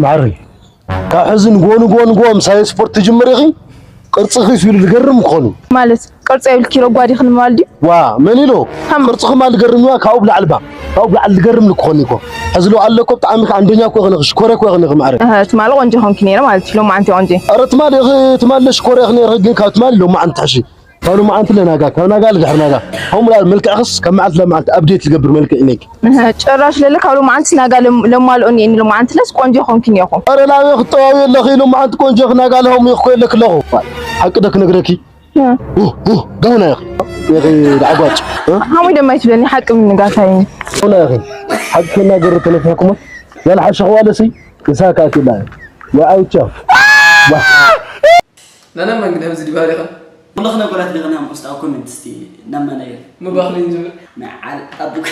ማዕረይ፣ ካብ ሕዚ ንጎ ንጎ ንጎ ምሳይ ስፖርት ትጅምር ኢኺ። ቅርጽኺ ኢሉ ዝገርም ምኾኑ። ማለት ቅርጺ የብልኪ ረጓድ ኢኺ ንምባል ድዩ? ዋ፣ መን ኢሉ? ከም- ቅርጽኺ ማል ዝገርም እያ፣ ካብኡ ብላዕሊ ባ። ካብኡ ብላዕሊ ዝገርም ልክኾኒ እኮ። ሕዚ ሎ ኣለኮ ብጣዕሚ ከ ኣንደኛ እኮ ኢኺ፣ ሽኮረ እኮ ኢኺ ማዕረይ። እህ፣ ትማሊ ቆንጆ ኾንኪ ነይረ ማለት እዩ። ሎማዓንቲ ቆንጆ። ኧረ ትማሊ ኢኺ፣ ትማሊ ሽኮረ ኢኺ ነይረ፣ ግን ካብ ትማሊ ሎማዓንቲ ትሕሺ። ካብ ሎማዓንቲ ለናጋ፣ ካብ ናጋ ልድሕር ናጋ። ከምኡ ላ መልክዕኽስ ካብ መዓልቲ ናብ መዓልቲ ኣፕዴት ዝገብር መልክዕ ኢነኪ። እህ፣ ጭራሽ ለለ ካብ ሎማዓንትስ ናጋ ለም- ለማልኦ እኒኤኒ። ሎማዓንትለስ ቆንጆ ኾንኪ እኒኦኹ። ኧረ ላበይ ክትጠዋዊ ኣለኺ? ሎማዓንቲ ቆንጆ ኢኺ ናጋ ለሆም ኢኹ ኮይለክ ኣለኹ። ሓቂ ዶ ክነግረኪ? ኡ ኡ ጋውና ኢኺ። ኢኺ ዳዕጓጭ። እ? ሓሙይ ደማይ ትብለኒ ሓቂ ምንጋታይ። ጋውና ኢኺ። ሓቂ ክናገር ተነፊሕኩሞ። ያልሓሸኽዋ ለሲ ንሳ ከኣትላ። ወኣውቻ። ዋ። ናና ማን ግን ኣብዚ ዲባሪኻ ወላ ክነገራት ዲኻ ናብ ውስጥ ኣብ ኮመንት እስቲ እናመናየር ምባኽሊን ዝብል ንዓል ኣቡክ